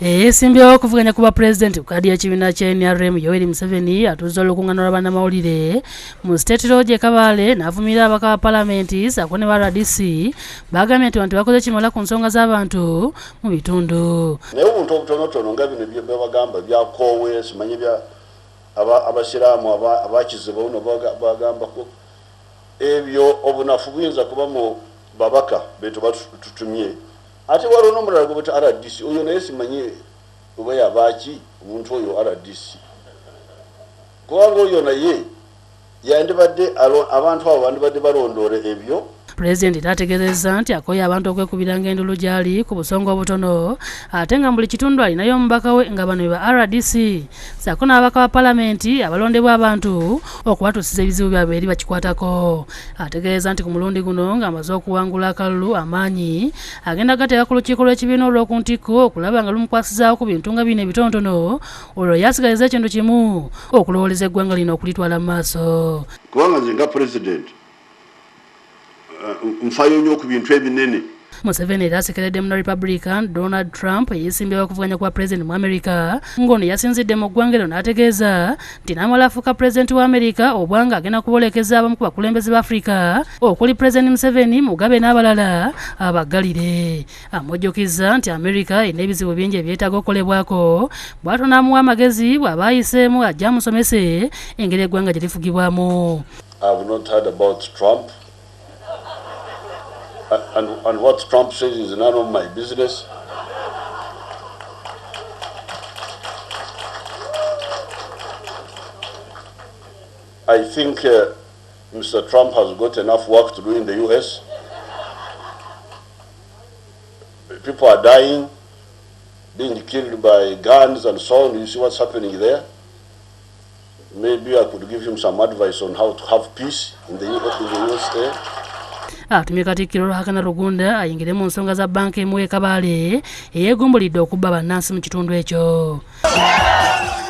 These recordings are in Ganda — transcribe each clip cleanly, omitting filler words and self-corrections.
Eyeesimbyewo okuvuganya ku bwapulezidenti ku kaadi y'ekibiina kya NRM Yoweri Museveni atuuzza olukungaana lwa bannamawulire mu State Lodge e Kabale n'avumirira ababaka ba palamenti ssaako ne ba rdc bagambye nti bano tebakoze kimala ku nsonga z'abantu mu bitundu. Naye obuntu obutonotono nga bino byebagamba bya koowe simanyi bya abasiraamu abakiziba uno bagambako ebyo obunafu buyinza kuba mu babaka betuba tutumye. Ate waliwo n'omulala gwe bayita rdc oyo naye simanyi oba yabaaki omuntu oyo rdc kubanga oyo naye yandibadde abantu abo bandibadde balondoola ebyo. Pulezidenti era ategeezezza nti akooye abantu okwekubiranga enduulu gy'ali ku busonga obutono ate nga mu buli kitundu alinayo omubaka we nga bano be ba rdc ssaako n'ababaka ba palamenti abalondebwa abantu okubatuusiza ebizibu byabwe eri bakikwatako. Ategeeza nti ku mulundi guno ng'amaze okuwangula akalulu amaanyi agenda gateeka ku lukiiko lw'ekibiina olw'oku ntikko okulaba nga lumukwasizaawo ku bintu nga bino ebitonotono olwo yasigaliza ekintu kimu okulowooleza eggwanga lino okulitwala mu maaso. Kubanga nze nga pulezidenti nfayo nnyo ku bintu ebinene. Museveni era asekeredde munna Republican Donald Trump eyeesimbyewo okuvuganya ku bwapulezidenti mu Amerika ng'ono yasinzidde mu ggwanga eryo n'ategeeza nti n'amala afuuka pulezidenti wa Amerika obwanga agenda kuboolekeza abamu ku bakulembeze ba Afrika okuli Pulezidenti Museveni, Mugabe n'abalala abaggalire. Amujjukizza nti Amerika erina ebizibu bingi ebyetaaga okukolebwako bw'atyo n'amuwa amagezi bw'aba ayiseemu ajje amusomese engeri eggwanga gye lifugibwamu. I have not heard about Trump. And what Trump says is none of my business. I think Mr. Trump has got enough work to do in the US. People are dying, being killed by guns and so on. You see what's happening there? Maybe I could give him some advice on how to have peace in the USA. Atumye Katikkiro Ruhakana Rugunda ayingire mu nsonga za bbanka emu e Kabale eyeegumbulidde okubba bannansi mu kitundu ekyo.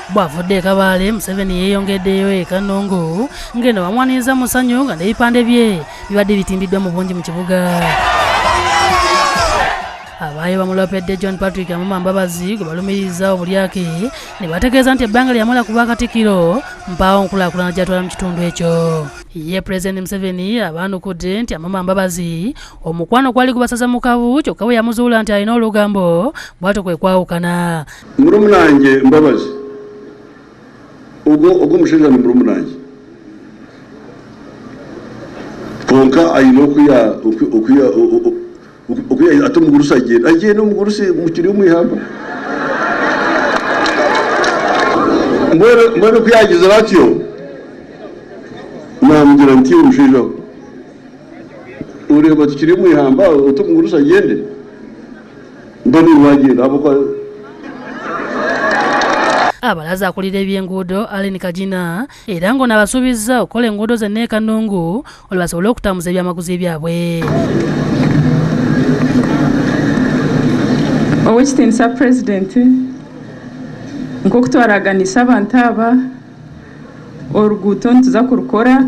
Bw'avudde e Kabale, Museveni yeeyongeddeyo e Kannungu ng'eno bamwaniriza mu ssanyu nga n'ebipande bye bibadde bitimbiddwa mu bungi mu kibuga. Abaayo bamulopedde John Patrick Amama Mbabazi gwe balumiriza obulyake ne bategeeza nti ebbanga lye yamala ku bwakatikkiro mpaawo nkulaakulana gy'atwala mu kitundu ekyo. Ye Pulezidenti Museveni abaanukudde nti Amama Mbabazi omukwano gwali gubasaza mu kabu kyokka bwe yamuzuula nti alina olugambo bw'atyo kwe kwawukana. Mulumunange Mbabazi ogwo omushaija ni mulumunange kwonka aine okuya okuya okuya ate omugurusi agyenda agyenda omugurusi mukiri omu ihamba mbwenu ku yaagizire atyo naamugira nti omushaija we oreeba tukiri omu ihamba oti omugurusi agyende mba niiwe waagyenda ahabw'okuba Abalaza akulira ebyenguudo Allen Kagina era ng'ono abasuubizza okukola enguudo zonna e Kanungu olwo basobole okutambuza ebyamaguzi byabwe. Owekitiinisa Purezidenti, nk'oku twaraganiise abantu aba, oruguuto nituza kurukora.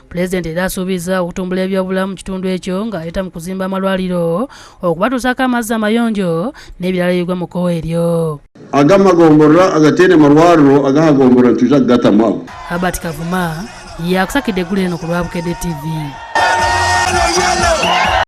Pulezidenti era asuubizza okutumbula ebyobulamu mu kitundu ekyo ng'ayita mu kuzimba amalwaliro, okubatuusaako amazzi amayonjo n'ebirala ebigwa mu kkowe eryo. Ag'amagomborora agataine marwariro ag'ahagomborora nitwija kugatamu ago. Herbert Kavuma yakusakidde eggulire eno ku lwa Bukedde TV.